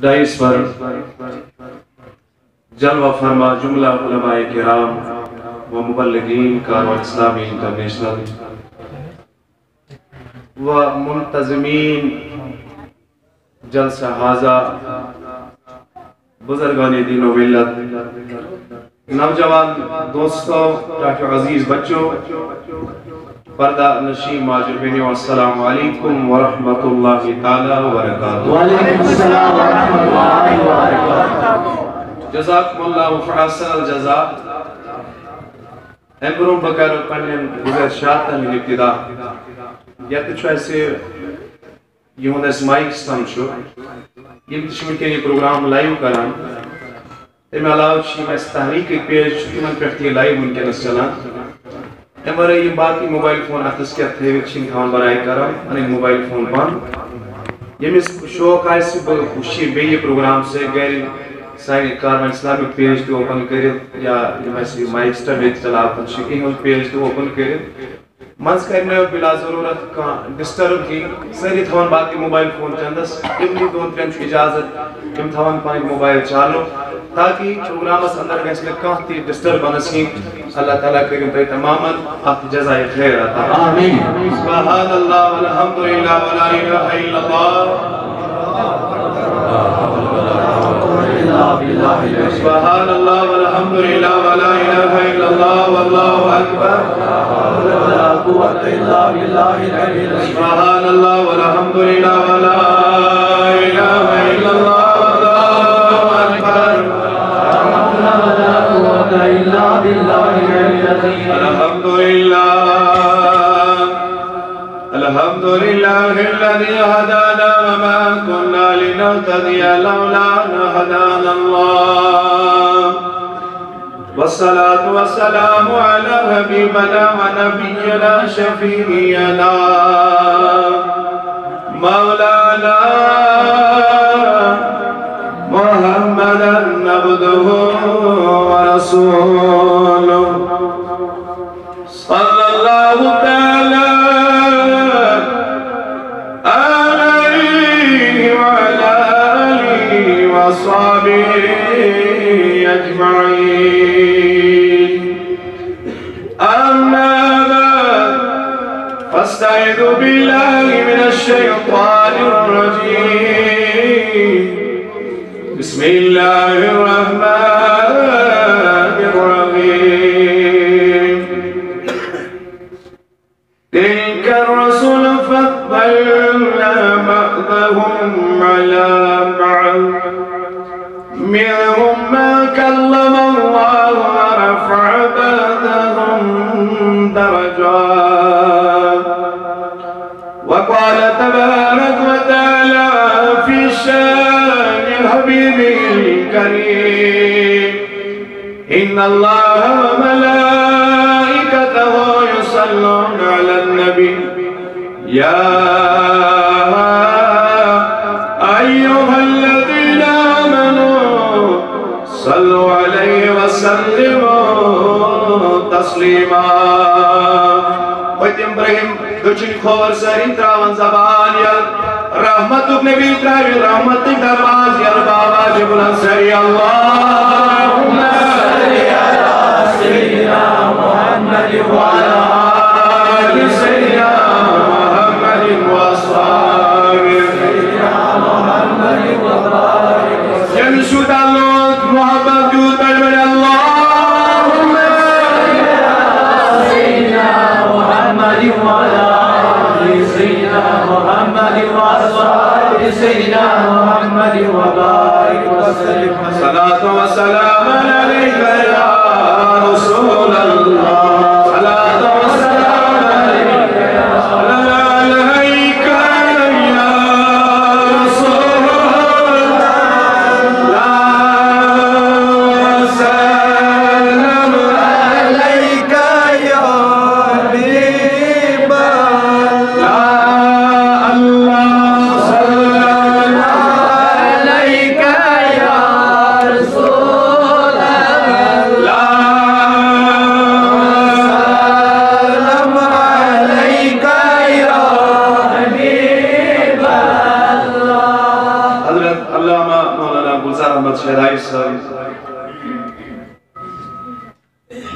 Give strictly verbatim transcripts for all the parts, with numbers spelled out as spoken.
Dice پر جلوہ فرما جملہ علماء کرام و مبلغین کاروان اسلامی انٹرنیشنل و منتظمین جلسہ ہذا، بزرگان دین و ملت، نوجوان دوستو، ٹاٹھو عزیز بچو، پردہ نشین ماجو بہنیو، السلام علیکم ورحمۃ اللہ تعالی وبرکاتہ۔ وعلیکم السلام ورحمۃ اللہ وبرکاتہ۔ جزاکم اللہ احسن الجزاء۔ امہِ برونٛہہ بہٕ کرٕ پننٮ۪ن گزشتن ہٕنٛز ابتدا۔ یتھ چھُ اسہِ یِہُنٛد اسہِ مایک سسٹم چھُ، یِم تہِ چھِ وٕنکیٚن یہِ پروگرام لایو کران۔ تَمہِ علاوٕ چھِ یِم اسہِ تحریٖکٕکۍ پیج چھِ، تِمن پٮ۪ٹھ تہِ یہِ لایو وٕنکیٚنس چلان۔ اَمہِ ورٲے یِم باقٕے موبایل فون اَتھس کٮ۪تھ تھٲوِتھ چھِ، یِم تھاوان برائے کرم پنٕنۍ موبایل فون بنٛد۔ ییٚمِس شوق آسہِ، بہٕ وٕچھِ بیٚیہِ یہِ پروگرام سۭتۍ گرِ، سانہِ کاروان اسلامک پیج تہِ اوپن کٔرِتھ یا یِم اسہِ یہِ مایک سسٹم ییٚتہِ چلاوان چھِ، یِہُنٛد پیج تہِ اوپن کٔرِتھ۔ منٛزٕ کرِ مےٚ بلا ضروٗرت کانٛہہ ڈسٹرب کینٛہہ، سٲری تھاوَن باقٕے موبایل فون چندس، تِمنٕے دۄن ترٛٮ۪ن چھُ اجازت، تِم تھاوَن پنٕنۍ موبایل چالو، تاکہِ پروگرامس اندر گژھِ نہٕ کانٛہہ تہِ ڈسٹربنس یِنۍ۔ اللہ تعالیٰ کٔرِو تۄہہِ تمامن اتھ جزائے خیر عطا۔ آمین۔ سبحان اللہ والحمد للہ ولا الہ الا اللہ۔ سبحان اللہ والحمد للہ ولا الہ الا اللہ واللہ اکبر۔ ولا قوة الا باللہ العلی العظیم۔ سبحان اللہ والحمد للہ ولا الہ الا اللہ واللہ اکبر۔ ولا قوة الا باللہ العلی العظیم۔ الحمد للہ۔ الحمد لله الذي هدانا وما كنا لنهتدي لولا أن هدانا الله. والصلاة والسلام على حبيبنا ونبينا شفيعنا مولانا محمدا عبده ورسوله. صلى الله تعالى عليه وعلى آله وصحبه أجمعين. أما بعد، فاستعذ بالله من الشيطان الرجيم. بسم الله الرحمن الرحيم. تلك الرسل فضلنا بعضهم على بعض، منهم من كلم الله ورفع بعضهم درجات. وقال تبارك وتعالى في شان حبيبه الكريم: إن الله وملائكته يصلون على النبي، يا أيها الذين آمنوا صلوا عليه وسلموا تسليما. پٔتِم برٛہِم دٔچھِنۍ کھووُر سٲری ترٛاوَن زبان یَلہٕ۔ رحمتُک نبی ترٛاوِ رحمتٕکۍ دروازٕ یَلہٕ۔ بابا جی بُلند سٲری، اللهم صل على سيدنا محمد وعلى آل سيدنا محمد وأصحابه. ییٚمِس یوٗتاہ لوگ محبت تیوٗت بڑِ بڑِ، اللهم صل على سيدنا محمد وعلى آل سيدنا محمد وأصحاب سيدنا محمد وبارك وسلم. صلاة وسلام عليك يا رسول الله. صلاة وسلام عليك يا، عليك يا رسول الله. سلام عليك يا حبيب الله. الله سلام عليك يا رسول الله. حضرت علامہ مولانا گلزار احمد شیدائی صاحب،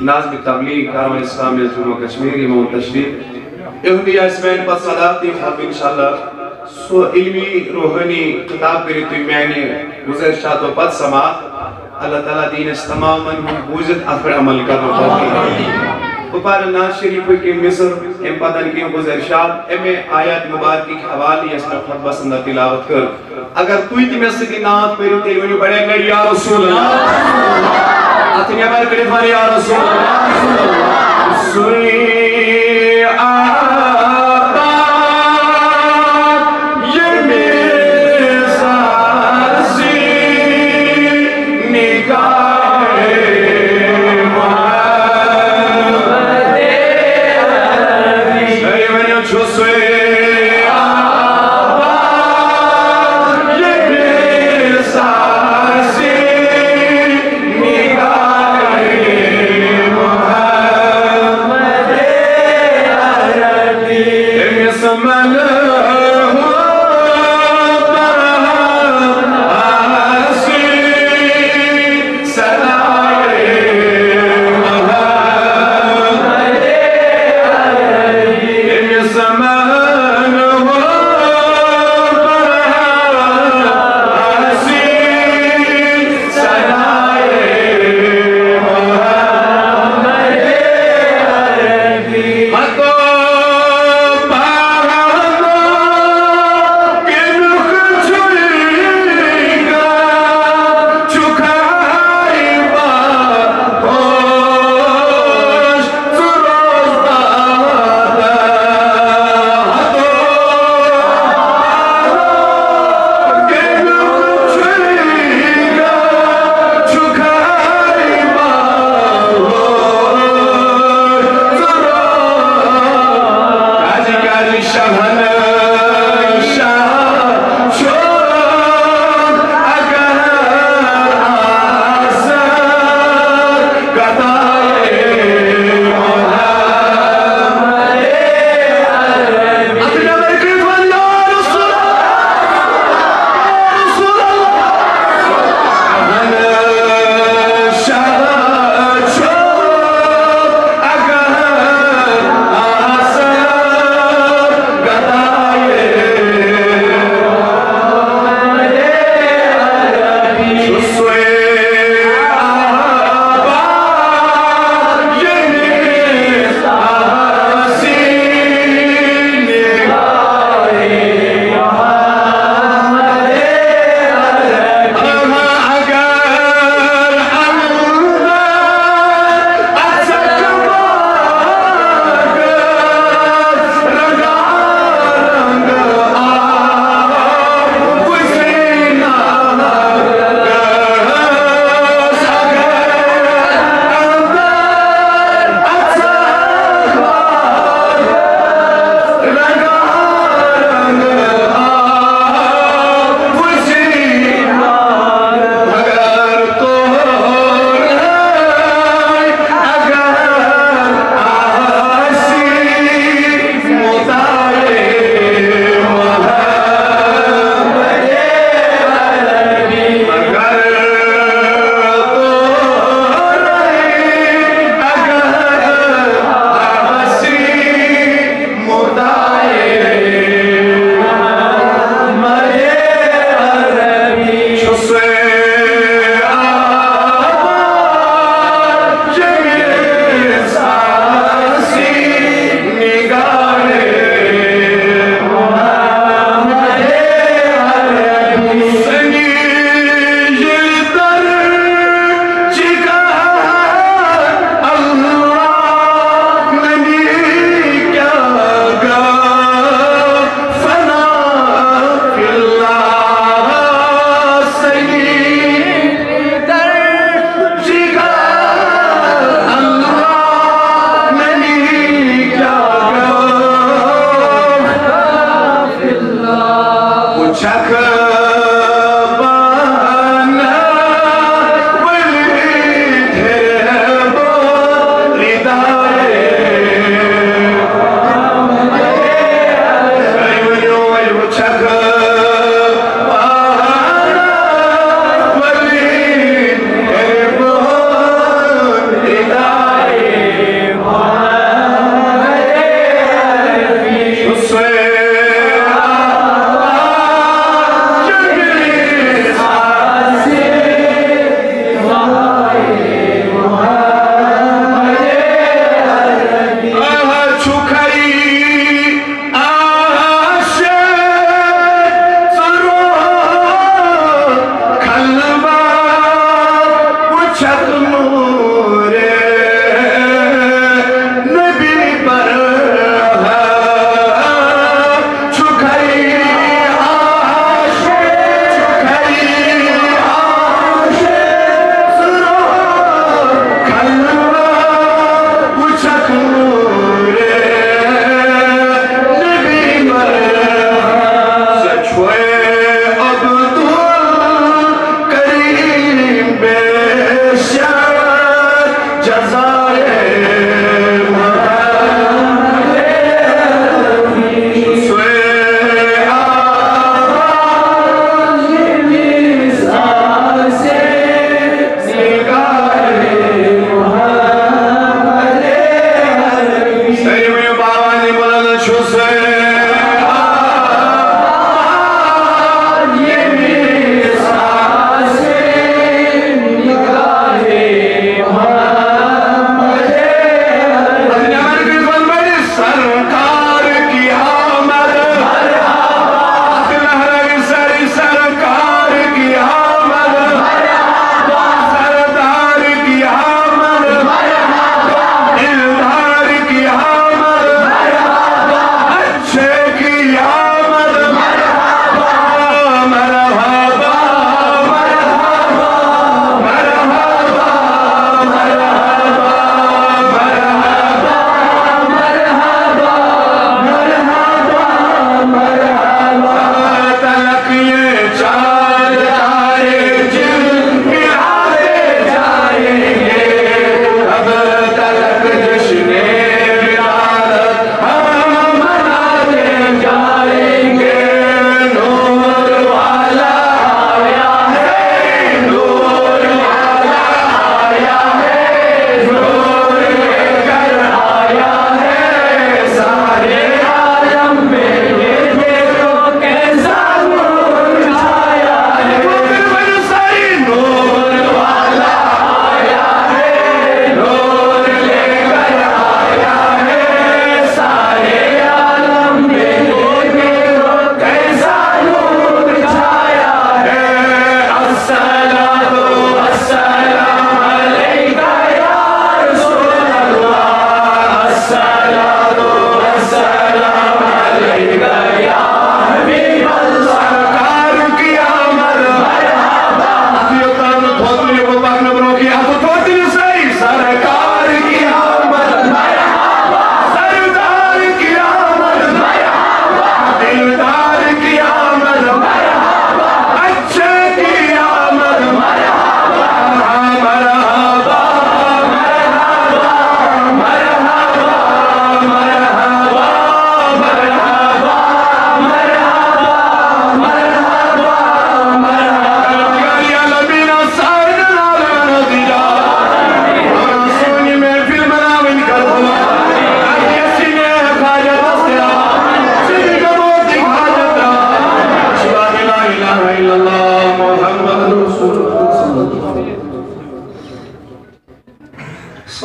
ناظم تبلیغ کاروان اسلامیہ جموں کشمیر، امام تشریف۔ یہودی آسہِ میانہِ پتہٕ صدارتی خطبہٕ انشاءاللہ۔ سُہ علمی روحٲنی خطاب کٔرِو تُہۍ میانہِ گزارشاتو پتہٕ سماعت۔ اللہ تعالیٰ دِیِن اَسہِ تمامن ہُنٛد بوٗزِتھ اَتھ پٮ۪ٹھ عمل کرنُک توفیٖق۔ بہٕ پرٕ نعت شریفٕکۍ کینٛہہ مصر، اَمہِ پتہٕ کینٛہہ گزارشات اَمہِ آیات مبارکٕکۍ حوالہٕ یۄس مےٚ خطبس اندر تلاوت کٔر۔ اگر تُہۍ تہِ مےٚ سۭتۍ نعت پٔرِو، تیٚلہِ ؤنِو بڑے لڑِ یا رسول اللہ۔ اتھ نٮ۪بر کٔرِتھ وَن یا رسول اللہ۔ سُے آباد ییٚمہِ ساسہِ نگاہِ محمد۔ سٲری ؤنِو، چھُ سُے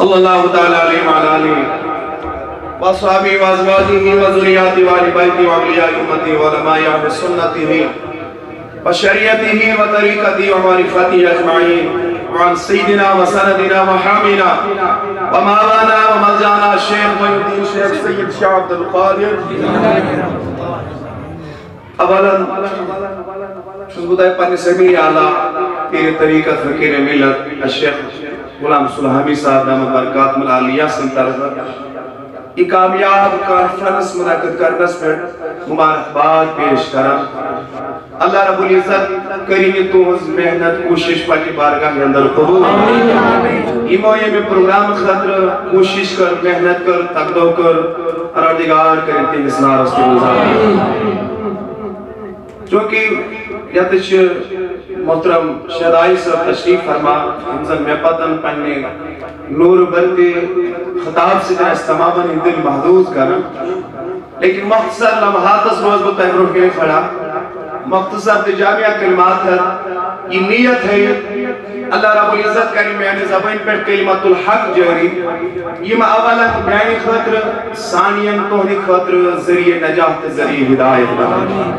صلى الله تعالى عليه وعلى آله وأصحابه وأزواجه وذرياته وأهل بيته وأولياء أمته وعلماء أهل سنته وشريعته وطريقته ومعرفته أجمعين، وعن سيدنا وسندنا وحامينا ومولانا وملجأنا الشيخ محي الدين شيخ سيد شيخ عبد القادر. اولاً چھُس بہٕ تۄہہِ پننِس امیر اعلیٰ، پیٖرِ طریقت، فقیٖرِ ملت الشیخ غلام سلہامی صاحب دامت برکاتہم العالیہ سٕنٛدِ طرفہٕ یہِ کامیاب کانفرنس منعقد کرنس پٮ۪ٹھ مبارکباد پیش کران۔ اللہ رب العزت کٔرِنۍ یہِ تُہٕنٛز محنت، کوٗشِش پننہِ بارگاہ اندر قبول۔ یِمو ییٚمہِ پروگرام خٲطرٕ کوٗشِش کٔر، محنت کٔر، تگدو کٔر، پروردگار کٔرِنۍ تِہنٛدِس نارس تہِ گُلزار۔ چونکہ یتھ چھِ محترم شیدائی صٲب تشریف فرما، یِم زن مےٚ پتن پننہِ نور برتے خطاب سۭتۍ آسہِ تمامن ہٕنٛدۍ دِل محظوظ کران۔ لیکن مختصر لمحاتس روزٕ بہٕ تۄہہِ برونٛہہ کَنہِ کھڑا۔ مختصر تہٕ جامع کلمات ہٮ۪تھ، یہِ نیت تھٲیِتھ، اللہ رب العزت کرِ میانہِ زبٲنۍ پٮ۪ٹھ کلمت الحق جٲری، یِم اولاً میانہِ خٲطرٕ، ثانیاً تُہنٛدِ خٲطرٕ ذٔریعہٕ نجات تہٕ ذٔریعہٕ ہدایت بنن۔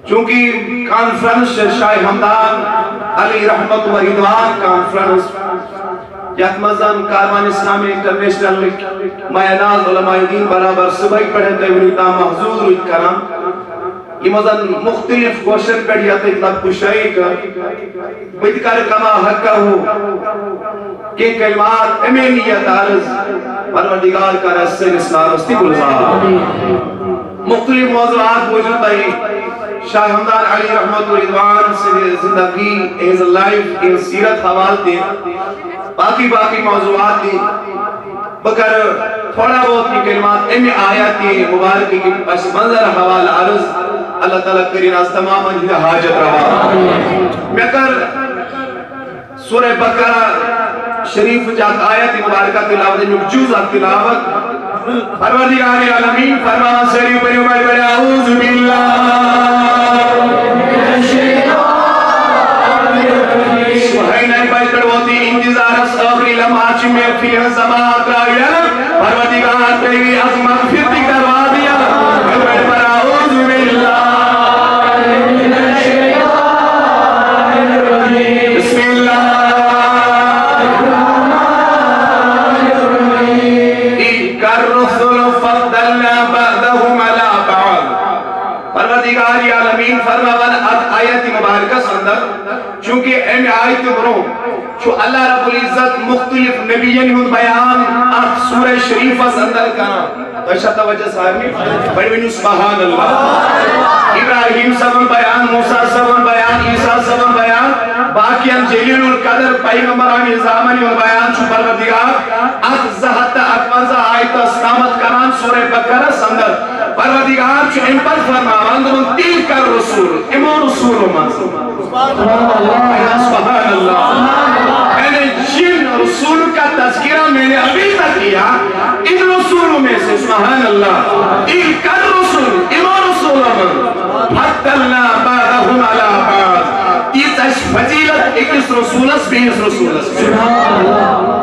چونکہ کانفرنس چھِ شاہ ہمدان علی رحمت و رضوان کانفرنس، یتھ منٛز زن کاروان اسلام انٹرنیشنلٕکۍ مایہ ناز علماء دین برابر صبحٕکۍ پٮ۪ٹھ تُہۍ وُنیُک تام محظوظ روٗدۍ کران، یِمو زن مختلف گوشن پٮ۪ٹھ یتٕکۍ لب کشٲیی کٔر۔ بہٕ تہِ کرٕ کما حقہ کینٛہہ کلمات امے نیت عرض، پروردگار کر اسہِ سٲنِس نارس تہِ گُلزار۔ مختلف موضوعات بوٗزِو تۄہہِ شاہ ہمدان علی رحمت رضوان سٕنٛدِ زندگی، اہنٛز لائف، اہنٛز سیرت حوالہٕ تہِ، باقی باقی موضوعات تہِ۔ بہٕ کرٕ تھوڑا بہت یہِ کلمات امہِ آیت مبارکہ کہِ پس منظر حوالہٕ عرض۔ اللہ تعالیٰ کٔرِن از تمامن ہٕنٛدِ حاجت روا۔ مےٚ کٔر سورہ بقرہ شریف چہ اکھ آیت مبارکہ تلاوت، امیُک جز اکھ تلاوت۔ پروردگار عالمین فرماوان، سٲری پٔرِو بڑِ بڑِ، اعوذ باللہ۔ وہی نئی بائی پڑھوتی انتظار اس آخری لمحہ چی محفل سما تراویا۔ پروردگار تیری عظمت پھر دکھا دیا۔ پڑھ پڑھ، اعوذ باللہ من الشیطان الرجیم۔ بسم اللہ الرحمن الرحیم۔ تلک الرسل فضلنا بعضهم علی بعض۔ پروردگار عالمین فرماوان اتھ آیت مبارکس اندر، چونکہ امہِ آیتہِ برونٛہہ چھُ اللہ رب العزت مختلف نبیَن ہُنٛد بیان اتھ سورہ شریفس اندر کران۔ تۄہہِ چھا توجہ سارنٕے؟ بڑِ ؤنِو سبحان اللہ۔ ابراہیم صٲبُن بیان، موسیٰ صٲبُن بیان، عیسیٰ صٲبُن بیان، باقین جلیل القدر پیغمبران عظامن ہُنٛد بیان چھُ پروردگار اتھ زٕ ہتھ تہٕ اکونزہ آیتس تامتھ کران سورہ بقرس اندر۔ پروردگار چھُ امہِ پتہٕ فرماوان، دوٚپُن، تلک الرسل، یِمو رسولو منٛز۔ سبحان اللہ۔ یعنی جن رسول کا تذکرہ میں نے ابھی تک کیا، ان رسولوں میں سے، سبحان اللہ، تلک الرسل، یِمو رسولو منٛز، فضلنا بعضهم علی بعض، تیژ اَسہِ فضیلت أکِس رسولس بیٚیِس رسولس۔ سبحان اللہ۔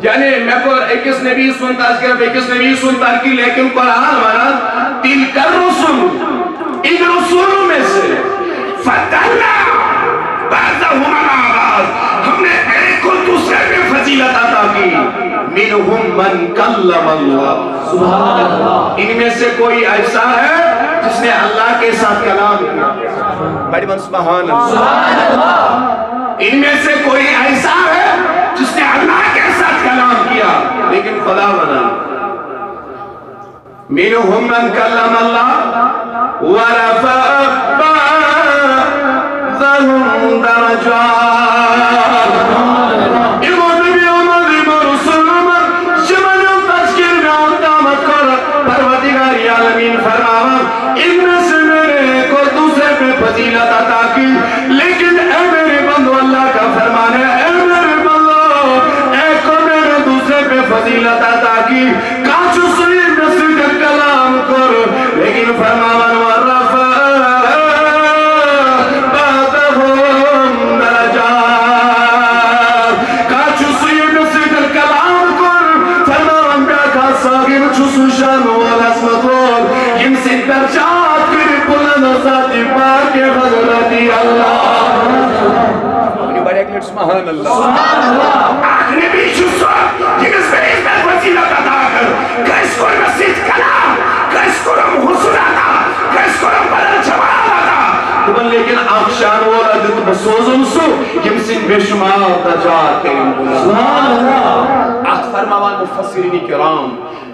یعنی مےٚ کوٚر أکِس نبی سُنٛد تذکرہ، بیٚکِس نبی سُنٛد ترقی، لیکن قرآن ونان، تلک الرسل، ان رسولوں میں سے، فضلنا بعضهم علی بعض، ہم نے ایک کو دوسرے پہ فضیلت عطا کی۔ منهم من کلم اللہ۔ سبحان اللہ۔ ان میں سے کوئی ایسا ہے جس نے اللہ کے ساتھ کلام کیا؟ بڑی من سبحان اللہ۔ سبحان اللہ۔ ان میں سے کوئی ایسا ہے جس نے اللہ کے ساتھ کلام کیا، لیکن خدا بنا۔ منهم من کلم اللہ ورفع بعضهم درجات۔ یِمو نبیو منٛز، یِمو رسولو منٛز، یِمن ہُنٛد تذکر مےٚ اوٚتامتھ کوٚر، پروردگار عالمین فرماوان، ان میں سے میں نے ایک کو دوسرے پہ فضیلت عطا کی، لیکن اے میرے بندو، اللہ کا فرمان ہے، اے میرے بندو، ایک کو میں نے دوسرے پہ فضیلت عطا کی۔ کانٛہہ چھُ سُہ ییٚمۍ مےٚ سۭتۍ کلام کوٚر، لیکن فرماوان، ورفع بعضهم درجات۔ کانٛہہ چھُ سُہ ییٚمۍ مےٚ سۭتۍ کلام سبحان اللہ۔ اکھ نبی چھُ سُہ، ییٚمِس بیٚیِس پٮ۪ٹھ فضیلت عطا کٔر۔ کٲنٛسہِ کوٚر مےٚ سۭتۍ کلام، کٲنٛسہِ کوٚرُم حسن عطا، کٲنٛسہِ کوٚرُم بدل جمال عطا۔ دوٚپُن، لیکن اکھ شان وولا دیُت، بہٕ سوزُم سُہ، ییٚمہِ سٕنٛدۍ بے شمار درجات کٔرِن بلند۔ سبحان اللہ۔ اتھ فرماوان مفسرین کرام،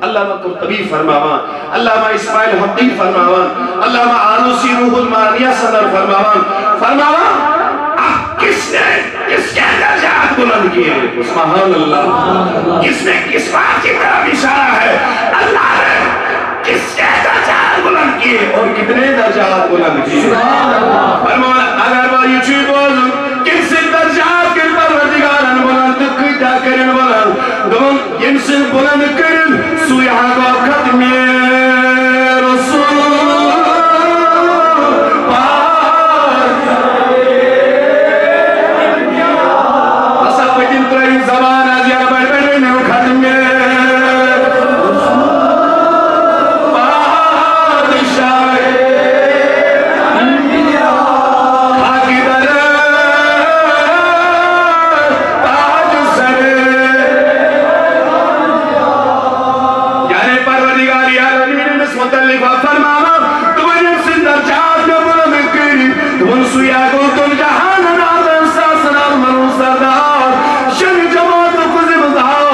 علامہ قرطبی فرماوان، علامہ اسماعیل حقی فرماوان، علامہ آلوسی روح المعانیہ صدر فرماوان، فرماوان، اتھ کس نے کس کے درجات بلند کیے؟ سبحان اللہ۔ اس میں کس بات کی طرف اشارہ ہے؟ اللہ نے کس کے درجات بلند کیے اور کتنے درجات بلند کیے؟ فرمان، اگر وہ یہ چیز بول، کس سے درجات کے پروردگارن بلند، کتنا کرن بلند؟ دوٚپُن، ییٚمہِ سٕنٛدۍ بُلنٛد کٔرِن، سُے ہا گوٚو ختمِ رسول پاک۔ ہسا پٔتِم ترٛٲوِن زبان از یَنہٕ بَڑِ بَڑِ ؤنِو ختمِ پادشاہ۔ خاکِ در تاج سر۔ یعنی پروردگار عالمین أمِس متعلق فرماوان، دوٚپُن، ییٚمہِ سٕنٛدۍ درجات مےٚ بُلند کٔرۍ، دوٚپُن، سُے ہا گوٚو دۄن جہانن اندر ساسن عالمن ہُنٛد سردار، شیٚن جماعتُک ذمہٕ دار،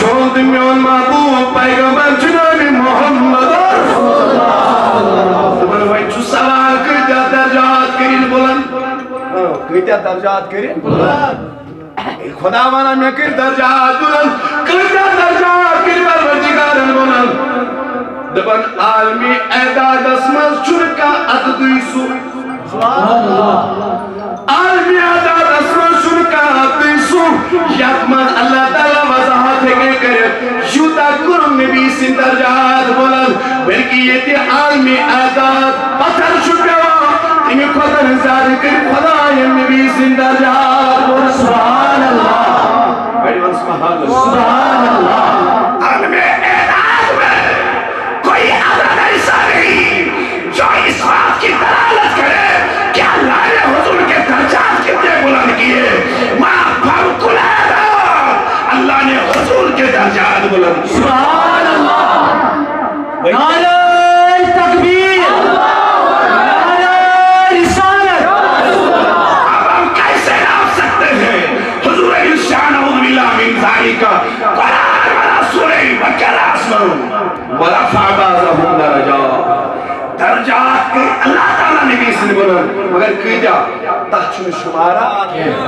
چون تہٕ میون محبوب پیغمبر جناب محمد۔ دوٚپُن، وۄنۍ چھُ سوال، کۭتیاہ درجات کٔرِن بُلند؟ کۭتیاہ درجات کٔرِن بُلند؟ خدا ونان، مےٚ کٔرۍ درجات بُلند، کۭتیاہ درجات کٔرۍ پروردگارن بُلند؟ دپان، عالمی اعدادس منٛز چھُنہٕ کانٛہہ عددٕے سُہ۔ عالمی اعدادس منٛز چھُنہٕ کانٛہہ عددٕے سُہ، یتھ منٛز اللہ تعالیٰ وضاحت ہیٚکہِ کٔرِتھ، یوٗتاہ کوٚرُن نبی سٕنٛدۍ درجات بُلند۔ بلکہ ییٚتہِ عالمی اعداد پتھر چھُ پٮ۪وان، تَمہِ کھۄتہٕ زیادٕ کٔرۍ خدایَن نبی سٕنٛدۍ درجات بُلند۔ سبحان اللہ۔ بڑِ وَن سبحان اللہ۔ سبحان اللہ۔ عالمی اعداد میں کوئی عدد ایسا نہیں جو اس بات کی دلالت کرے کہ اللہ نے حضور کے درجات کتنے بلند کیے۔ ما فوق الاعداد، اللہ نے حضور کے درجات بلند کیے۔ سبحان اللہ۔ نعرہ تکبیر، نعرہ رسالت۔ اب ہم کیسے ناپ سکتے ہیں؟ حضور علی شان، اعوذ باللہ من ذالک، قرآن والا سورہ بقرہ سنو، ورفع بعضهم درجات۔ درجات کٔرۍ اللہ تعالیٰ نبی سٕنٛدۍ بُلند، مگر کۭتیاہ؟ تتھ چھُنہٕ شمارا۔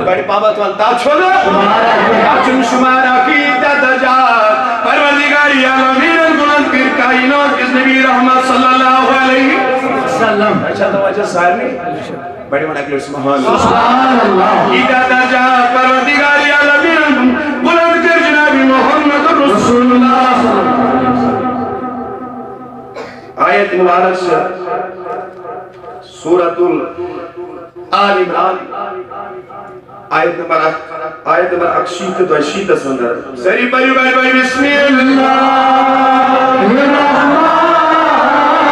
بڑِ پابت ون، تتھ چھُنہٕ، تتھ چھُنہٕ شمارا۔ کۭتیاہ درجات پروردگار عالمینن بُلند کٔرۍ کائنات کِس نبی رحمت صلی اللہ علیہ وسلم۔ اچھا، توجہ سارنٕے۔ بڑِ ون اکہِ لٹہِ سبحان اللہ۔ سبحان اللہ۔ کۭتیاہ درجات پروردگار عالمینن بُلند کٔرۍ جناب محمد رسول اللہ۔ آیت مبارک چھِ سورۃ آل عمران، آیت نمبر اکھ، آیت نمبر اکشیٖتھ تہٕ دۄشیٖتھس اندر۔ سٲری پٔرِو، بڑِ پٲٹھۍ، بسم اللہ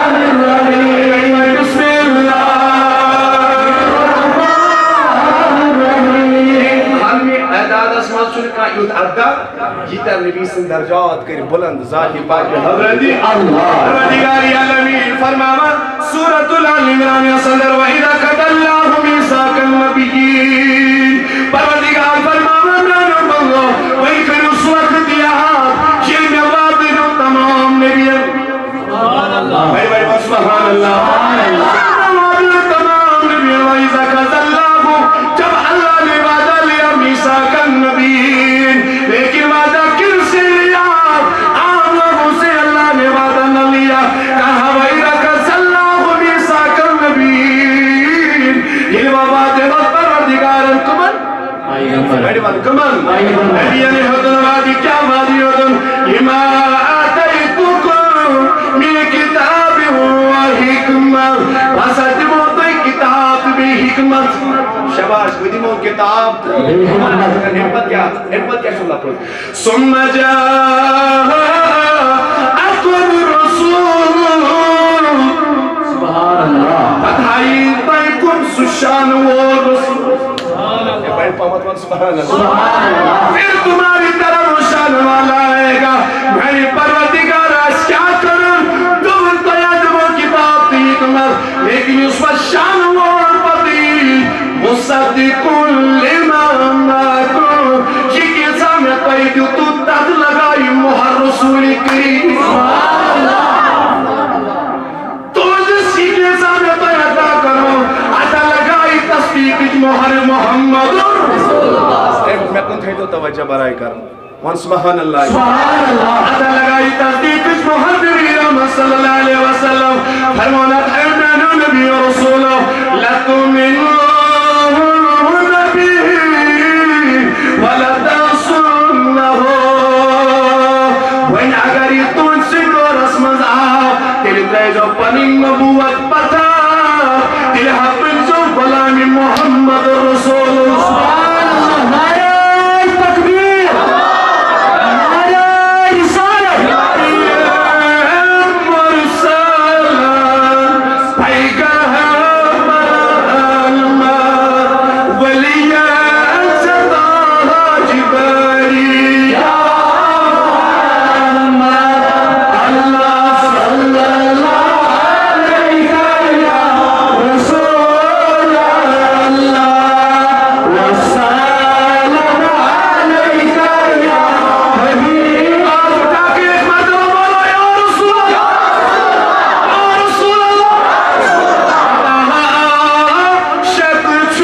الرحمن الرحیم۔ بسم اللہ الرحمن الرحیم۔ عالمی اعدادس منٛز چھُنہٕ کانٛہہ یُتھ عدد، ییٖتیٛاہ نبی سٕنٛدۍ درجات کٔرۍ بُلند ذاتِ پاکِ حضرت اللہ۔ پروردگار عالمین فرماوان، سورۃ آل عمران یَس اندر، وَإِذْ أَخَذَ اللَّهُ مِيثَاقَ النَّبِيِّينَ۔ پروردگار فرماوان، میانیو بندو، وۄنۍ کٔرِو سُہ وقت یاد، ییٚلہِ مےٚ وعدٕ دیُت تمام نبیَن۔ بڑِ بڑِ وَن سبحان اللہ۔ تمام نبی، وَإِذْ أَخَذَ اللَّهُ، جب اللہ نے وعدہ لیا، مِيثَاقَ النَّبِيِّينَ، لیکن وعدہ کن سے لیا؟ عام لوگوں سے اللہ نے وعدہ نہ لیا۔ کہا، وَإِذْ أَخَذَ اللَّهُ مِيثَاقَ النَّبِيِّينَ، ییٚلہِ وۄنۍ وعدٕ اوس پروردگارن کمن؟ پیغمبر۔ بڑِ وَن کمن؟ پیغمبر۔ نبیَن ہیوٚتُن وعدٕ، کیٛاہ وعدٕ ہیوٚتُن؟ لِمَا آتَيْتُكُم مِّن كِتَابٍ وَحِكْمَةٍ۔ بہٕ ہسا دِمو تۄہہِ کِتاب تہٕ بیٚیہِ حِکمت۔ شاباش، بہٕ دِمو کِتاب تہٕ بیٚیہِ حِکمت۔ اَمہِ پتہٕ کیٛاہ؟ اَمہِ پتہٕ کیٛاہ چھُ لفظ؟ ثُمَّ جَاءَكُم رَسُولٌ۔ سبحان اللہ۔ پتہٕ آیہِ تۄہہِ کُن سُہ شانہٕ وول رسول۔ اے بڑِ پہمتھ وَن سبحان اللہ۔ پھر تمہاری طرف روشن والا آئے گا۔ میانہِ پروردگار، اَسہِ کیٛاہ کَرُن؟ دوٚپُن، تۄہہِ ہا دِمو کِتاب تہٕ حکمت، لیکن یُس پَتہٕ شانہٕ وول پَتہٕ یی، مصدق لما معکم، یہِ کینٛژھا مےٚ تۄہہِ دیُتوُ، تَتھ لگایہِ مۄہر رسول کریم۔ تُہٕنٛدِس یہِ کینٛژھا مےٚ تۄہہِ عطا کَرو، اَتھ لگایہِ تصدیٖقٕچ مۄہر محمد۔ اے، مےٚ کُن تھٲیِو توجہ برائے کرم۔ وَن سبحان اللہ۔ سبحان اللہ۔ اَتھ لگایہِ تصدیٖقٕچ مۄہر نبی رحمت صلی اللہ علیہ وسلم۔ فرموو، اے میانیو نبی و رسولو، لتؤمنن به ولتنصرنه۔ وۄنۍ اگر یہِ تُہٕنٛدسٕے دورس منٛز آو، تیٚلہِ ترٲیزیو پنٕنۍ نبوت پتھر، تیٚلہِ ہا بٔنۍزیو غلامِ محمد رسول۔ سبحان اللہ۔ نعرہ تکبیر، نعرہ رسالت۔ مرسلن پیغمبر ولی ستا حاج بری۔ اللہ صلی اللہ علیہ یا رسول اللہ، وسلم علیک یا حبیب۔ آج اٹھا کے ایک مرتبہ بولو، یا رسول اللہ، یا رسول اللہ۔ شک چھُ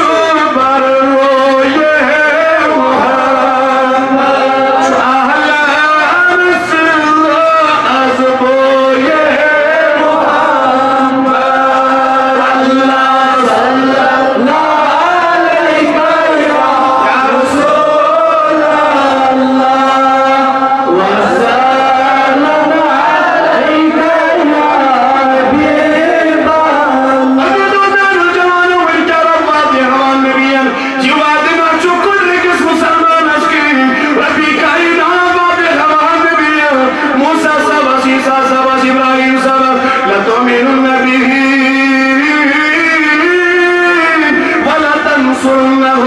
بر رویے محمد، چھُ عالم سِر از بویے محمد۔ اللہ صلی اللہ علیہ یا رسول اللہ، وسلم علیک یا حبیب اللہ۔ اگر دو جوانو، وۄنۍ کیٛاہ رب واتہِ ہاوان نبیَن؟ یہِ وعدٕ ما چھُ کُنہِ أکِس مُسلمانَس کِہیٖنۍ؟ ربِ کائنات وعدٕ ہاوان نبیَن۔ موسیٰ صٲبَس، عیسیٰ صٲبَس، ابراہیم صٲبَس، لتؤمنن به ولتنصرنه۔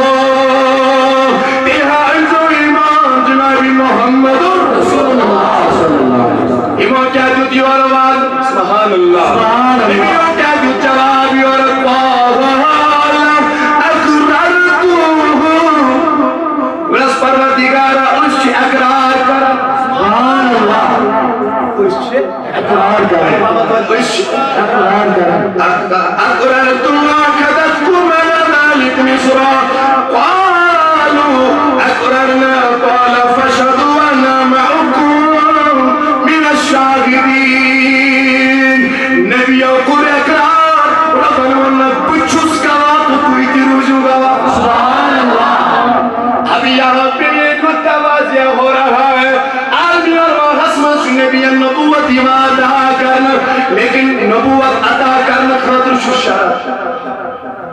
تیٚلہِ ہا أنۍزیو ایمان جناب محمد رسول اللہ صلی اللہ علیہ وسلم۔ یِمو کیٛاہ دیُت یورٕ وعدٕ؟ سبحان اللہ۔ سبحان اللہ۔ نبیو کیٛاہ دیُت جواب یورٕ؟ قال اقررتم۔ وَنَس پروردگارا، أسۍ چھِ اقرار کران۔ سبحان اللہ۔ أسۍ چھِ اقرار کران۔ أسۍ چھِ اقرار کران۔ اقررتم وأخذتم على ذلكم إصرا۔ قالوا أقررنا۔ قال فاشهدوا وأنا معكم من الشاهدين۔ نبیو کوٚر اقرار، ربن ووٚن، بہٕ چھُس گواہ تہٕ تُہۍ تہِ روٗزِو گواہ۔ سبحان اللہ۔ اب یہاں پہ یہ جو توازیہ ہو رہا ہے، عالمِ ارواحس منٛز چھُ نبیَن نبوت یِوان عطا کرنہٕ، لیکن نبوت عطا کرنہٕ خٲطرٕ چھُ شرط۔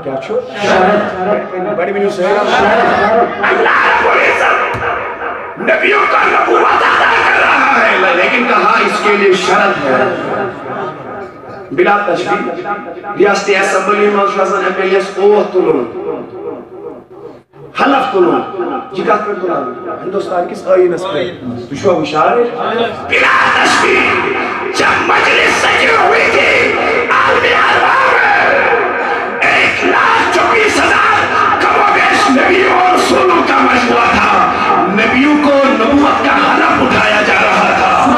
کیٛاہ چھُ؟ شرط۔ بڑِ ؤنِو سٲری۔ شرط۔ اللہ رب العزت نبیوں کا نبوت عطا کر رہا ہے، لیکن کہا اس کے لیے شرط ہے۔ بلا تشبیہ، ریاستی اسمبلی منٛز چھُ آسان ایم ایل اے یَس اوت تُلُن، حلف تُلُن۔ یہِ کَتھ پٮ۪ٹھ تُلان؟ ہندوستان کِس ٲیٖنَس پٮ۪ٹھ۔ تُہۍ چھِوا ہُشارٕے؟ بلا تشبیہ، جب مجلس سجی ہوئی تھی عالمِ ارواح میں، ایک لاکھ چوبیس ہزار کم و بیش نبیوں اور رسولوں کا مجموعہ تھا۔ نبیوں کو نبوت کا حلف اٹھایا جا رہا تھا۔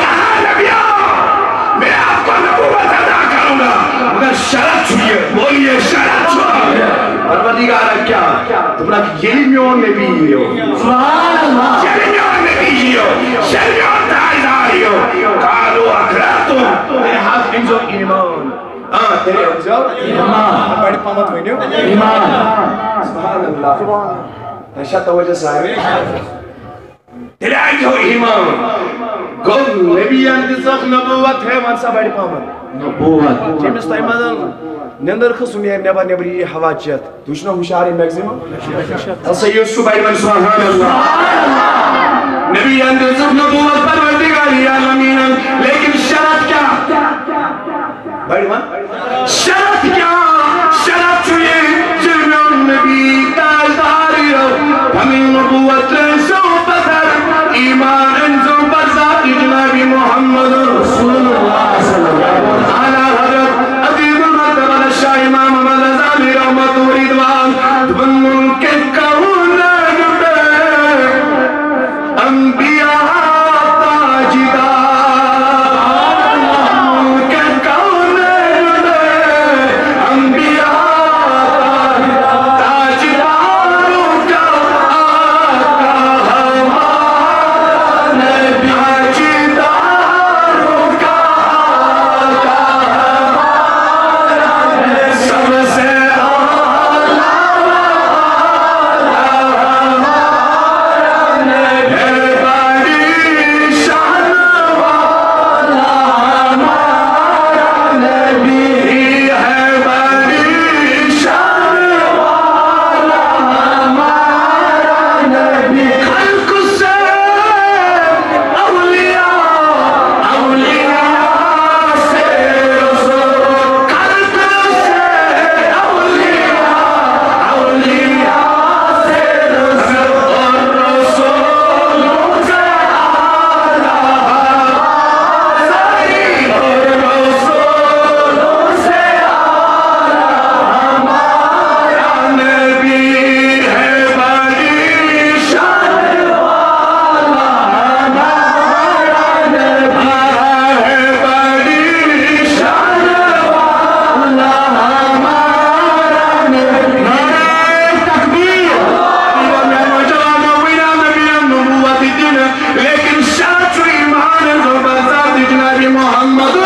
کہا، نبیوں، میں آپ کو نبوت عطا کروں گا، مگر شرط چھُ یہِ، بولیے، شرط چھُ۔ پروردگار کیا؟ دوٚپُن، ییٚلہِ میون نبی یِیو۔ سبحان اللہ۔ ییٚلہِ میون نبی یِیو، ییٚلہِ میون تاجدار یِیو۔ قالوا اقررتم۔ تیٚلہِ حظ أنۍزیو ایمان۔ آ، تیٚلہِ أنۍزیو ایمان۔ بڑِ پہمتھ ؤنِو۔ ایمان۔ سبحان اللہ۔ تۄہہِ چھا توجہ سارے؟ تیٚلہِ أنۍزیو ایمان۔ گوٚو نبیَن دِژٕکھ نبوت، ہے، وَن سا بڑِ پہمتھ۔ نبوت۔ ییٚمِس تۄہہِ منٛز نیٚنٛدٕر کھٔژ، سُہ نیرِ نٮ۪بر، نٮ۪برٕ یی ہوا چٮ۪تھ۔ تُہۍ چھِو نا ہُشارٕے میکزِمم؟ اَسا یُس چھُ بڑِ وَن سبحان اللہ۔ نبیَن دِژٕکھ نبوت پروردگار عالمیٖنَن، لیکن شرط کیٛاہ؟ بڑِ وَن۔ شرط کیٛاہ؟ شرط چھُ یہِ زِ میون کونین میں انبیاء تاجدار، ملک کونین میں انبیاء تاجدار، تاجداروں کا آقا ہمارا نبی، تاجداروں کا آقا ہمارا نبی، سب سے اعلیٰ لیکن شاہ چھُ ایمان انٛدر بذات جناب محمد۔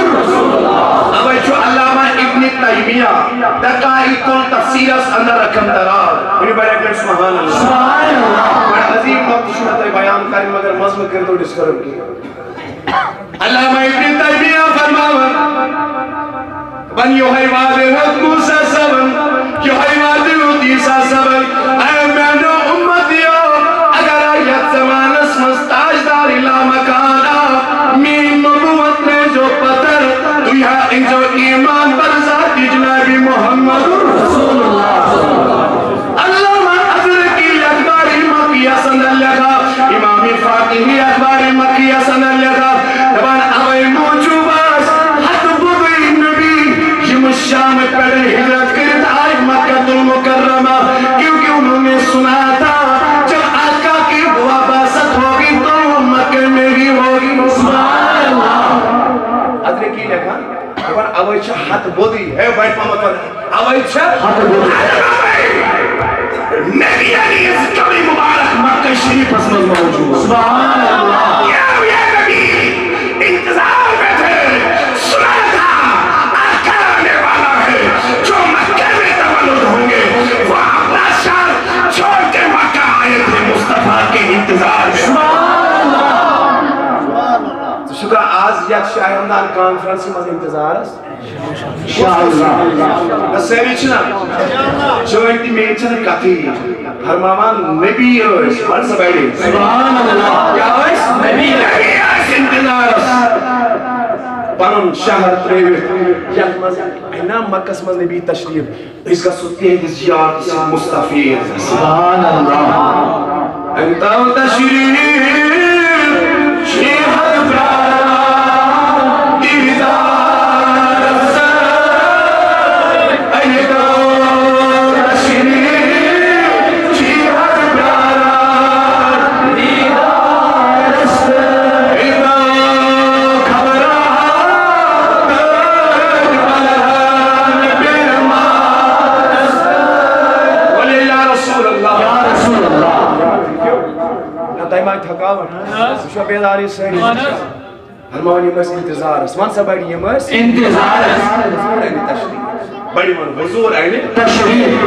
اوے چھُ علامہ ابن تیمیہ دقائق التفسیرس اندر رقم دراز۔ ؤنِو بڑے اکھ لٹہِ سبحان اللہ۔ سبحان اللہ۔ بڑا عظیم نقطہٕ چھُ مےٚ تۄہہِ بیان کرٕنۍ، مگر منٛزٕ مہٕ کٔرۍتو disturb کینٛہہ۔ علامہ ابن تیمیہ فرماوان، دپان یۄہے وعدٕ ہیوٚت موسیٰ صٲبن، یۄہے وعدٕ ہیوٚت عیسیٰ صٲبن، اے میانیو امتیو، اگر یتھ زمانس منٛز تاجدار لامکان آو، میٲنۍ نبوت نٲیزیو پتھر، تُہۍ ہا أنۍزیو ایمان بذات جناب محمد رسول اللہ۔ علامہ ازرقی اخبار مکیہ سند لیکھا، امام فاقہی اخبار مکیہ سند لیکھا، دپان اوے موجوب آس ہتھ بوٚدُے نبی، یِم شام پٮ۪ٹھ ہجرت کٔرِتھ آے مکہ المکرمہ، کیونکہ انہوں نے سنا تھا جب آقا کی واباست ہوگی تو وہ مکہ میں ہی ہوگی۔ سبحان اللہ۔ ازرقی لیکھا، دپان اوے چھِ ہتھ بوٚدُے، ہے بڑِ پہمتھ وَن۔ اوے چھِ ہتھ بوٚدُے۔ نبی علی قبر مبارک مکہ شریفس منٛز موجود۔ سبحان اللہ۔ یا، یا نبی، انتظار میں تھے، سنا تھا، آقا آنے والا ہے، جو مکہ میں تولد ہوں گے، وہ اپنا شہر چھوڑ کے مکہ آئے تھے مصطفیٰ کے انتظار میں۔ سبحان اللہ۔ تو شکر آز یتھ شاہ ہمدان کانفرنس منٛز انتظارس۔ انشاءاللہ۔ نہ سٲری چھِنہ، چٲنۍ تہِ میٲنۍ چھَنہٕ کَتھٕے۔ فرماوان نبی ٲسۍ، وَن سا بڑِ۔ سبحان اللہ۔ کیٛاہ ٲسۍ؟ نبی۔ نبی ٲسۍ انتظارس۔ پَنُن شہر ترٛٲوِتھ یَتھ منٛز اَنہِ نا مکس منٛز نبی تشریف، أسۍ گژھو تِہنٛدِس یار سٕنٛدۍ مستفیض۔ سبحان اللہ۔ أنت تشريف شيخ الكرم ديدار السر. أنت تشريف شيخ الكرم ديدار السر. إذا كبرها تقبلها بالماء. ولله رسول الله. يا رسول الله. نہ تۄہہِ ما تھکاوٹ؟ ژٕ چھُوا بیدارٕے سٲری؟ فرماوان یِم ٲسۍ انتظارس۔ وَن سا بڑِ، یِم ٲسۍ انتظارس۔ حضور اَنہِ تشریف۔ بڑِ وَن، حضور اَنہِ تشریف۔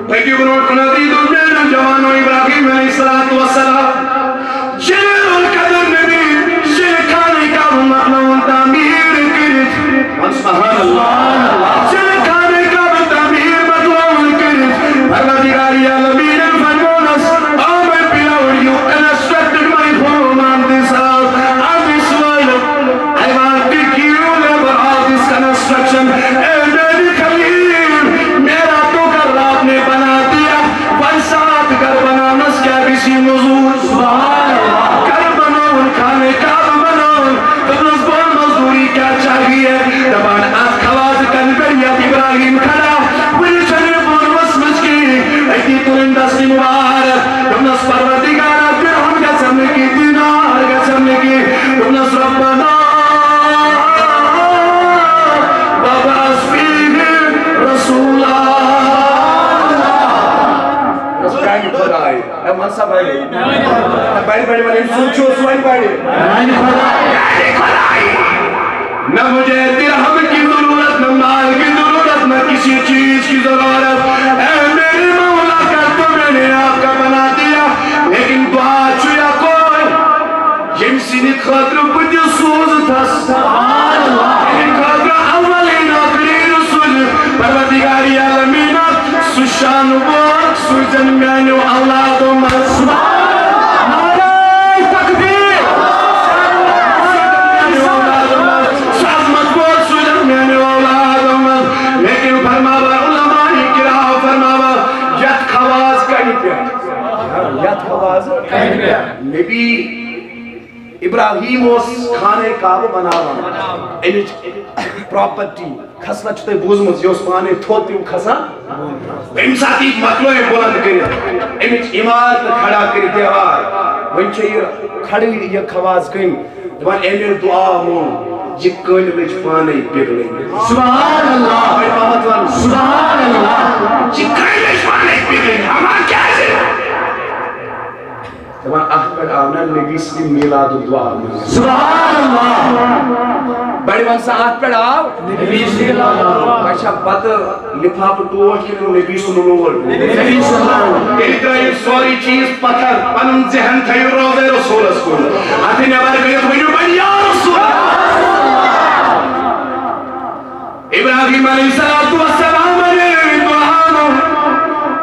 پٔکِو برونٛٹھ کُن، حضرت میانیو جوانو، ابراہیم علیہ الصلوۃ والسلام۔ جلیل القدر نبی، ییٚلہِ خانہ کعبہ مۄکلٲوُن تعمیٖر کٔرِتھ۔ وَن سبحان اللہ۔ ییٚلہِ خانہ کعبہ تعمیٖر مۄکلٲوُن کٔرِتھ، پروردگار عالمینن فرمونس، "O my beloved, you constructed my home on this earth, on this world. I want to give you labor of this construction." A میانہِ خلیل، میرا تو گھر آپ نے بنا دیا، وۄنۍ ساتھ گھر بناونس کیٛاہ گژھی مٔزوٗر؟ سبحان اللہ۔ گھر بناوُن، خانہ کعبہ بناوُن، دوٚپنس، بہٕ مزدوٗری کیٛاہ چاہیے؟ دپان، اتھ خواجہ اے من سا بڑِ۔ بڑِ، بڑِ، بڑِ، أمۍ سُنٛد چھُ سُہ وۄنۍ بڑِ۔ میانہِ خۄدایہِ۔ میانہِ خۄدایہِ۔ نہ مجھے درہم کی ضرورت، نہ مال کی ضرورت، نہ کسی چیز کی ضرورت۔ اے میرے مولا، گھر تو میں نے آپ کا بنا دیا، لیکن دعا چھُ یکوے، ییٚمہِ سٕنٛدِ خٲطرٕ بہٕ تہِ سوٗزتھس۔ تِہنٛدِ خٲطرٕ اولین آخرین سوٗزِ پروردگار عالمیٖنہ سُہ شانہٕ وول، سوٗزن میانیو اولادو منٛز۔ نعرہ تکبیر۔ سُہ عظمت وول سوٗزن میانیو اولادو منٛز۔ لیکن فرماوان علماء کرام فرماوان، یتھ خواز کنہِ پٮ۪ٹھ، یتھ خواز کنہِ پٮ۪ٹھ نبی ابراہیم اوس خانہ کعبہ بناوان۔ امِچ پراپرٹی، خصلت چھِ تۄہہِ بوٗزمٕژ، یہِ اوس پانے تھوٚد تہِ کھسان۔ امہِ ساتہٕ یہِ مۄکلٲے بُلند کٔرِتھ، امِچ عمارت کھڑا کٔرِتھ دیوار۔ وۄنۍ چھےٚ یہِ کھڑٕے یہِ خواز کٔمۍ؟ دپان، أمۍ ییٚلہِ دعا مونگ، یہِ کٔنۍ لٔج پانے پِگلٕنۍ۔ سبحان اللہ۔ وۄنۍ محمد وَن۔ سبحان اللہ۔ یہِ کٔنۍ لٔج پانے پِگلٕنۍ۔ ہما کیازِ؟ دپان، اتھ پٮ۪ٹھ آو نہ نبی سٕنٛدِ میلاد الدعا منٛز۔ سبحان اللہ۔ بڑِ ون سا، اتھ پٮ۪ٹھ آو نبی سٕنٛدِ میلاد الدعا۔ اچھا، پتہٕ لفافہٕ ٹوٹھ کِنہٕ نبی سُنٛد لول؟ نبی سُنٛد لول۔ تیٚلہِ ترٛٲیِو سورُے چیٖز پتھر، پنُن ذہن تھٲیِو روضے رسولس کُن۔ اتھٕ نٮ۪بر کٔرِتھ ؤنِو، بڑِ یا رسول اللہ۔ ابراہیم علیہ الصلوۃ والسلام علیہ دعا۔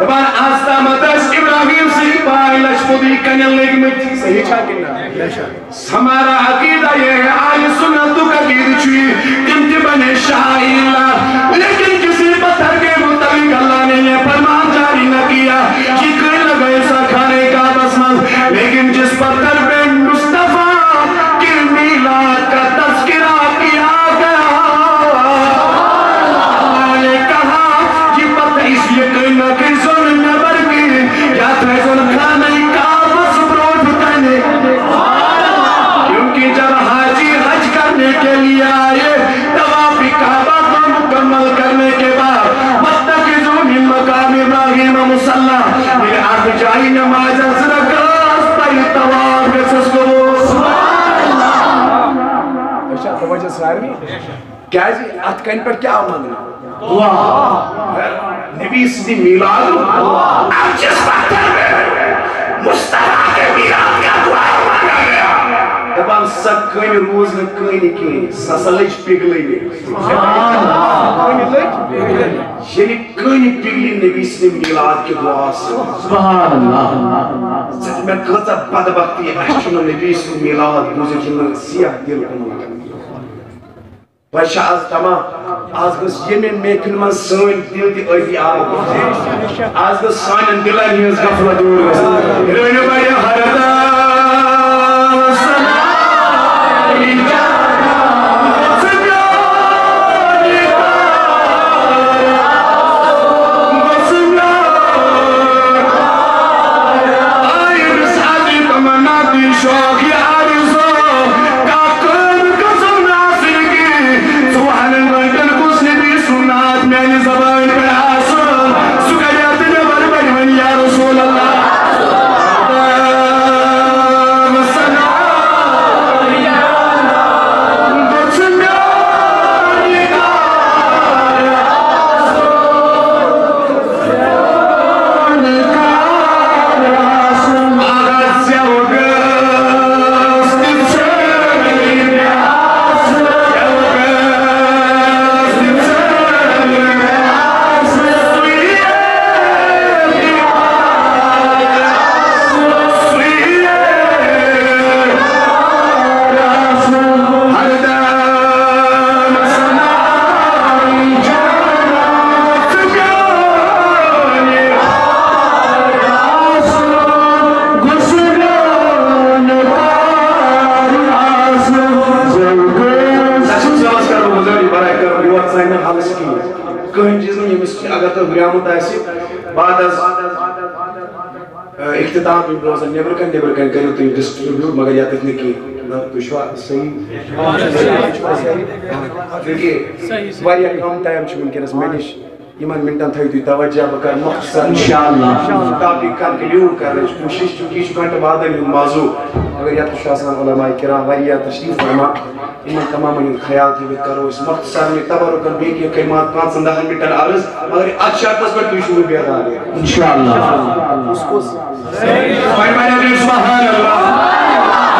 دپان، آز تامتھ ٲسۍ ابراہیم سٕنٛدۍ پاے لچھمٕتۍ کنٮ۪ن لٔگمٕتۍ۔ صحیح چھا کِنہٕ نہ؟ ہمارا عقیدہ یہ ہے، اہل سنت کا عقیدہ چھُ یہِ، تِم تہِ بنے شاعر اللہ۔ لیکن کسی پتھر کے متعلق اللہ نے یہ فرمان جاری نہ کیا کہ کوئی لگے سا کھانے کا بس مز، لیکن جس پتھر پہ مصطفیٰ کے میلاد کا تذکرہ کیا گیا، اللہ نے کہا، یہ پتھر اس لیے کوئی نہ کوئی زون نبر کی یا تھے زون کھانے کا بس بروٹ تنے۔ کیونکہ جب حاجی حج کرنے کے لیے آئے، طواف کعبہ کو مکمل کرنے کے بعد، واتخذوا من مقام ابراہیم مصلی، میرے آپ جائی نماز از رکاز پر طواف گژھس قبول۔ سبحان اللہ۔ اچھا، توجہ سارے۔ کیازِ اتھ کنہِ پٮ۪ٹھ کیٛاہ آو منٛگنہٕ؟ دعا۔ نبی سٕنٛدِ میلادُک۔ اب جس پتھر پہ مصطفیٰ کے میلاد کا دعا مانگا گیا۔ دپان، سۄ کٔنۍ روٗز نہٕ کٔنۍ کِہیٖنۍ، سۄ ہسا لٔج پِگلٕنہِ۔ کٔنۍ لٔج؟ ییٚلہِ کٔنۍ پِگلہِ نبی سٕنٛدِ میلاد کہِ دعا سۭتۍ۔ سبحان اللہ۔ ژٕ تہِ مےٚ کۭژاہ بدبختی، اَسہِ چھُنہٕ نبی سُنٛد میلاد بوٗزِتھ یِم سیاہ دِل کُن واتان۔ وۄنۍ چھِ آز تمام، آز گٔژھ ییٚمہِ محفِلہِ منٛز سٲنۍ دِل تہِ ٲبی آب۔ آز گٔژھ سانٮ۪ن دِلن ہٕنٛز غفلت دوٗر گژھٕنۍ۔ رٔنِو بڑِ ہر دم سنا۔ شوق یہ آرزو، کانٛہہ کٲم گٔژھٕم نہٕ آسٕنۍ کِہیٖنۍ۔ ژۄوُہن گٲنٛٹن گوٚژھ نبی سُنٛد نعت میانہِ زبٲنۍ پٮ۪ٹھ آسُن۔ سُہ کَرِ اَتھ نٮ۪بر بَنہِ وۄنۍ یا رسول اللہ۔ گوٚژھ میانہِ کٕہٕنۍ چیٖز نہٕ، ییٚمِس اگر تۄہہِ ہُریومُت آسہِ، بعد از، آ، اختتام یِم روزن نیٚبرٕ کنہِ، نیٚبرٕ کنہِ کٔرِو تُہۍ distribute، مگر ییٚتٮ۪تھ نہٕ کینٛہہ۔ نہ، تُہۍ چھِوا صحیح؟ چوٗنٛکہِ واریاہ کم time چھُ وٕنکیٚنس مےٚ نِش۔ یِمن منٹن تھٲیِو تُہۍ توجہ، بہٕ کرٕ مختصر انشاءاللہ ٹاپک کنکلیوڈ کرنٕچ کوٗشِش، چونکہ یہِ چھُ گھنٹہٕ وادن ہُنٛد موضوع۔ مگر یتھ چھُ آسان علماء کرام واریاہ تشریف فرما، یِمن تمامن ہُنٛد خیال تھٲوِتھ کرو أسۍ مختصر میں تبرکن بیٚیہِ کینٛہہ کلمات پانٛژن دہن منٹن عرض، مگر اتھ شرطس پٮ۪ٹھ تُہۍ چھِو بیدار۔ انشاءاللہ۔ کُس کُس؟ وۄنۍ ونیو تُہۍ سبحان اللہ۔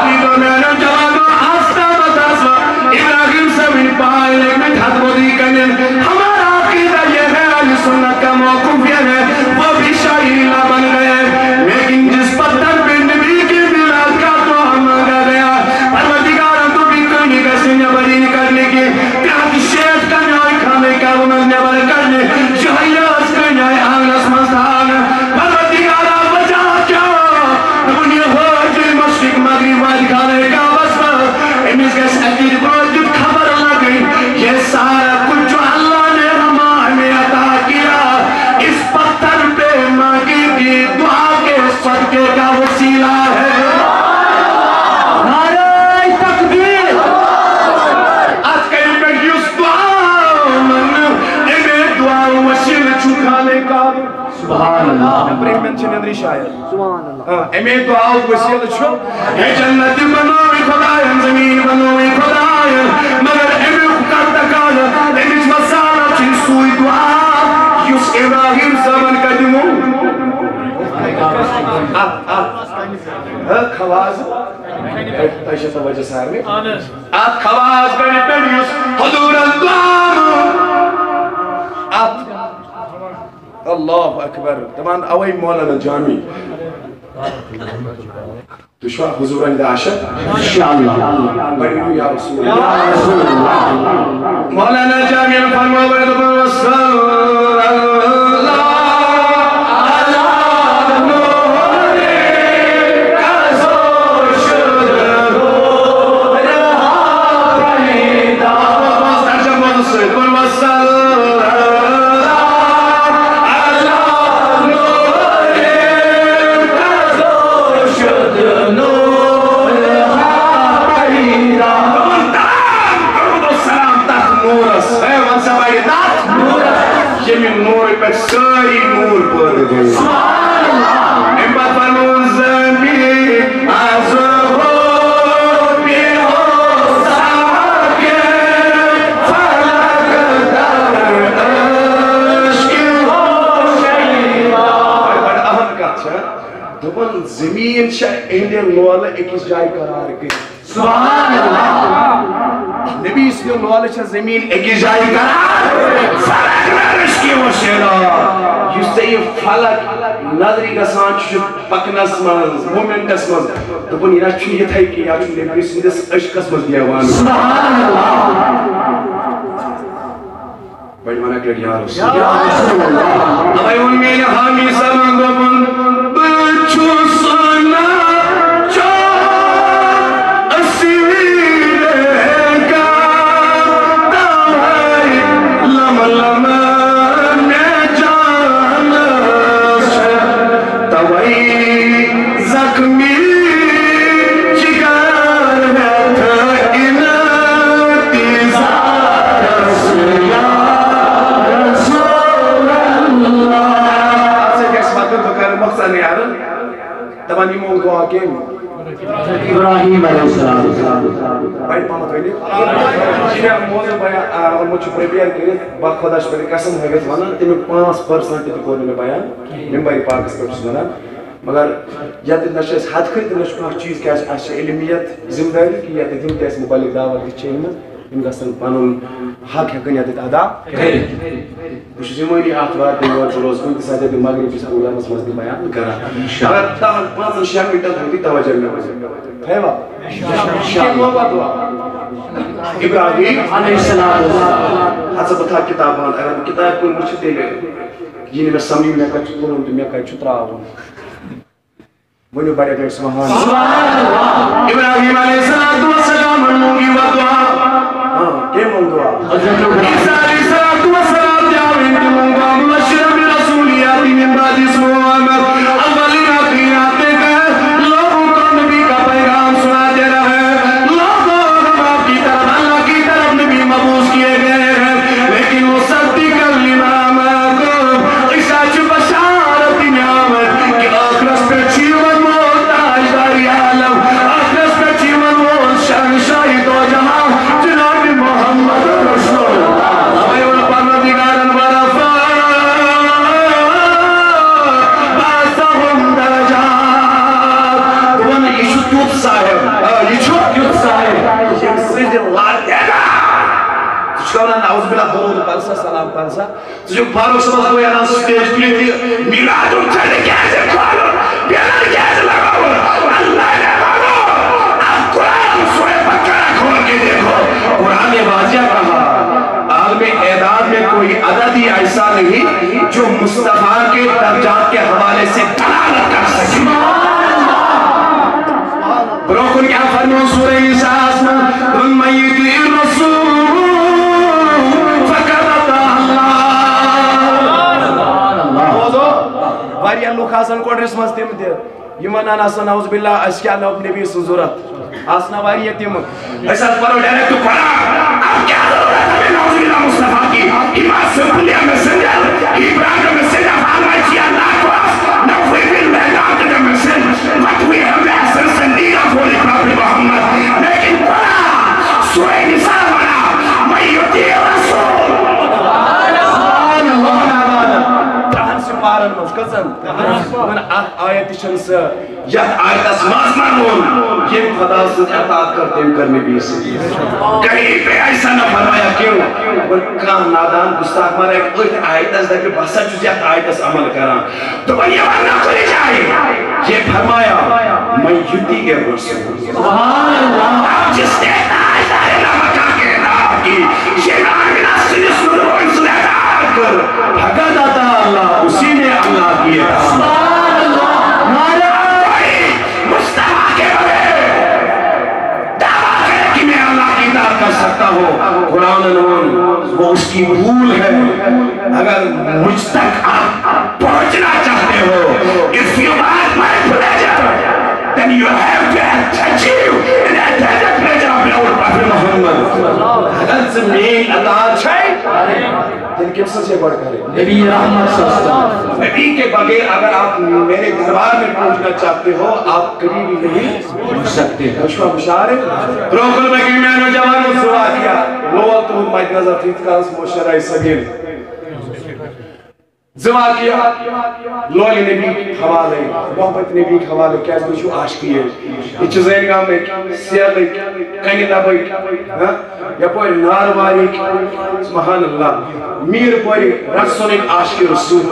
علی دو میانو جوابو آستا بتاسو۔ ابراہیم صٲبٕنۍ پاے لٔگۍ مٕتۍ ہتھ بودی کنٮ۪ن۔ ہمارا عقیدہ یہ ہے، اہل سنت کا موقف یہ ہے، وہ بھی شاعری لا بن گئے، لیکن جس پتھر پہ نبی کے میلاد کا دعا مانگا گیا، پروردگارا تو بھی کمی کا سنیا بری نکالنے کی، کیا شیخ کا نیائے کھانے کا وہ نظر نبر کرنے، جہیز کا نیائے آنگنس مستان، پروردگارا وجہ کیا؟ دوٚپُن، یہِ حٲج مشرق مغرب واتہِ خانہ کعبس منٛز، أمِس گژھِ اَتہِ بٲتِتھ خبر لگٕنۍ، یہِ سارا کچھ جو اللہ نے ہمیں عطا کیا، اس پتھر پہ مانگی گئی دعا کے صدقے کا وسیلہ ہے۔ نعرہ تکبیر۔ اتھ کَنہِ پٮ۪ٹھ یُس دعا منٛگنہٕ، اَمے دعا وسیلہٕ چھُ خانہ کعبہ۔ سبحان اللہ۔ برٛہمن چھِ نیٚنٛدرِ شاید۔ سبحان اللہ۔ آ، اَمے دُعاہُک وسیلہٕ چھُ، ہے جنت بنووٕے خۄدایَن، زٔمیٖن بنووٕے خۄدایَن، مگر اَمیُک کر تقاضہٕ، اَمِچ وسالت چھِ سُے دُعا، یُس ابراہیم صٲبَن کَتہِ موٚنگ۔ اَتھ، اَتھ، ہہ، خواز، تۄہہِ چھےٚ توجہ سارنٕے۔ اَتھ خواز گَرِ پٮ۪ٹھ یُس حضوٗرَن دُعا موٚنگ۔ اَتھ اللہ اکبر۔ دپان اوے مولانا جامی۔ تُہۍ چھِوا حضوٗرن ہٕنٛدۍ عاشق؟ انشاءاللہ۔ پٔرِو یا رسول اللہ۔ یا رسول اللہ۔ مولانا جامی فرماوان دوٚپُن، وصلی اللہ علی نور کزو شد نور پیدا۔ ترجمہٕ سۭتۍ دوٚپُن، وصلی ییٚمہِ نوٗرٕ پٮ۪ٹھ سٲری نوٗر پٲدٕ گٔے۔ اَمہِ پتہٕ فرمووُن، زٔمیٖن آز ہو بیٚیہِ اوس ساکِت، فلک در عشق ہو شیدا۔ بڑٕ اہم کتھ چھےٚ۔ دوٚپُن، زٔمیٖن چھےٚ اِہِنٛدِ لولہٕ أکِس جایہِ قرار کٔرِتھ۔ سبحان اللہ۔ نبی سٕنٛدِ لولہٕ چھےٚ زٔمیٖن أکِس جایہِ قرار۔ فلک در عشق ہو شیدا۔ یُس ژےٚ یہِ فلک نظرِ گژھان چھُ پکنس منٛز، مومنٹس منٛز، دوٚپُن، یہِ نہ چھُ یِتھَے کٔنۍ، یہِ چھُ نبی سٕنٛدِس عشقس منٛز دیوان۔ سبحان اللہ۔ وۄنۍ وَنکھ لَٹہِ یا رسول اللہ۔ اوے ووٚن میانہِ حامی صٲبن دوٚپُن، بہٕ چھُس نہٕ چون اسیٖر کا، توے لم لم مےٚ جانس چھِ، توے زخمی جگر ہٮ۪تھ انتظارس یا رسول اللہ۔ اَتھ سۭتۍ گژھِ مطلب، بہٕ کرٕ مۄخصر نیرٕ۔ دَپان یِمو دُعا کٔمۍ؟ ابراہیم علیہ السلام۔ بڑِ پہمتھ ؤنِو۔ یہِ مےٚ موضوع بیان، آ، اوٚنمُت چھُ پریپیئر کٔرِتھ، بہٕ خۄدا چھُس پٮ۪ٹھ قسم ہٲوِتھ وَنان، تَمیُک پانٛژھ پٔرسنٹ تہِ کوٚر نہٕ مےٚ بیان، ممبر پاکس پٮ۪ٹھ چھُس وَنان۔ مگر ییٚتہِ نہ چھِ اَسہِ ہَتھ کھٔرۍ تہِ نہ چھُ کانٛہہ چیٖز، کیٛازِ اَسہِ چھِ علمیت ذمہٕ دٲری کہِ ییٚتہِ یِم تہِ اَسہِ مُبلِغ دعوت دِتھ چھِ أنۍمٕتۍ، یِم گژھن پَنُن حق ہٮ۪کٕنۍ ییٚتٮ۪تھ ادا کٔرِتھ۔ بہٕ چھُس یِوٲنی آتھوار تہِ یور، بہٕ روزٕ کُنہِ تہِ ساتہٕ ییٚتہِ مغرب کِس پروگرامَس منٛز تہِ بیان کران۔ اگر دَہَن، پانٛژَن، شٮ۪ن مِنٹَن تھٲیِو تُہۍ توجہ مےٚ کُن۔ تھٲیوا؟ کینٛہہ محبت دُعا۔ ابراہیم علیہ السلام۔ ہسا بہٕ تھاوٕ کِتاب بنٛد، اگر بہٕ کِتابہِ کُن وٕچھٕ، تیٚلہِ یی نہٕ مےٚ سمجھ، مےٚ کَتہِ چھُ تُلُن تہٕ مےٚ کَتہِ چھُ ترٛاوُن۔ ؤنِو بڑے بڑے سبحان اللہ۔ ابراہیم علیہ الصلوۃ والسلام موٚنٛگ یہِ دُعا۔ ہاں، کٔمۍ موٚنٛگ دُعا؟ عیسیٰ علیہ الصلوۃ والسلام تہِ آو أمۍ تہِ موٚنٛگ دُعا، مبشرا برسول یأتی من بعدی اسمہ احمد۔ اولین آخرین آتے گئے، لوگوں کو نبی کا پیغام سناتے رہے۔ لوگوں، ہم آپ کی طرف، اللہ کی طرف نبی مبعوث کیے گئے ہیں، لیکن مصدقا لما معکم، ژٕ چھُکھ فاروق صٲبس بٲے انان سُہ stage تُلِتھ یہِ میٖلاد النبی کیازِ کھولُن؟ بیٚنر کیازِ لگاوُن؟ اللہ نے مانو، اب قرآن سورہ بقرہ کھول کے دیکھو، قرآن نے واضح کہا، عالم اعداد میں کوئی عدد ہی ایسا نہیں جو مصطفیٰ کے درجات کے حوالے سے دلالت کر سکے۔ برونٛہہ کُن کیٛاہ فرموو سورہ نساء ہس منٛز؟ دوٚپُن، "من یطیع الرسول فقد اطاع اللہ۔" بوزو، واریاہ لُکھ آسن کۄٹرِس منٛز تِم تہِ، یِم ونان آسن، "نعوذ باللہ، اسہِ کیٛاہ نب-، نبی سٕنٛز ضروٗرت؟" آسنا واریاہ تِم۔ أسۍ حظ پرو direct قرآن۔ اب کیا ضرورت ہے نعوذ باللہ مصطفیٰ کی؟ He was simply a messenger. He brought the message of Almighty Allah to us. Now we will hold on to the message. But we have the essence and need of Holy Prophet Muhammad. لیکن قرآن، سورہ نساء والا، من یطیع الرسول۔ سبحان اللہ۔ ترٛہن سپارن منٛز کٔژن؟ وۄنۍ اکھ آیت تہِ چھنہٕ سۄ یتھ آیتس منٛز ما ووٚن، ییٚمۍ خدا سٕنٛز اطاعت کٔر، تٔمۍ کٔر نبی سٕنٛز۔ کہیں پہ ایسا نہ فرمایا کیوں؟ وۄنۍ کانٛہہ نادان گستاخ ما رٹہِ أتھۍ آیتس، دپہِ، "بہٕ ہسا چھُس یتھ آیتس عمل کران۔" دوٚپُن، یہِ وننہٕ کُنہِ جایہِ۔ یہ فرمایا، "من یطیع الرسول۔" سبحان اللہ۔ اب جس نے تاجدار مکہ کے نام کی، یہ نام نہ صرف سنو، اس نے اطاعت کر۔ فقد اطاع اللہ، اسی نے اللہ کی اطاعت۔ سبحان اللہ۔ نعرہ کوئی مصطفیٰ کے بغیر دعویٰ کرے کہ میں اللہ کی اطاعت کر سکتا ہوں۔ قرآن نے وہ اس کی بھول ہے۔ اگر مجھ تک آپ پہنچنا چاہتے ہو، if you want my pleasure, then you have to achieve and attain the pleasure of your Prophet Muhammad. اگر ژٕ میٲنۍ اطاعت چھے، تیٚلہِ کٔمۍ سٕنٛز چھے گۄڈٕ کرٕنۍ؟ نبی رحمت صلی اللہ علیہ وسلم۔ نبی کے بغیر اگر آپ میرے دربار میں پہنچنا چاہتے ہو، آپ کبھی بھی نہیں پہنچ سکتے۔ وٕچھوا ہُشارٕ؟ برونٛہہ کُن پٔکِو میانیو جوانو، زٕ واقعہ لول تُہُنٛد مدِ نظر تھٲیِتھ کالس مُشرا سبیل۔ زٕ واقعہ لولہِ نبی حوالے، محبت نبی حوالے، کیازِ تُہۍ چھِو عاشقی یٲتۍ۔ یہِ چھِ زٲنۍ گامٕکۍ، سیلٕکۍ، کنہِ دبٕکۍ، ہاں؟ یپٲرۍ ناروارِکۍ، سبحان اللہ، میٖر پورِ رسولٕکۍ عاشقِ رسول۔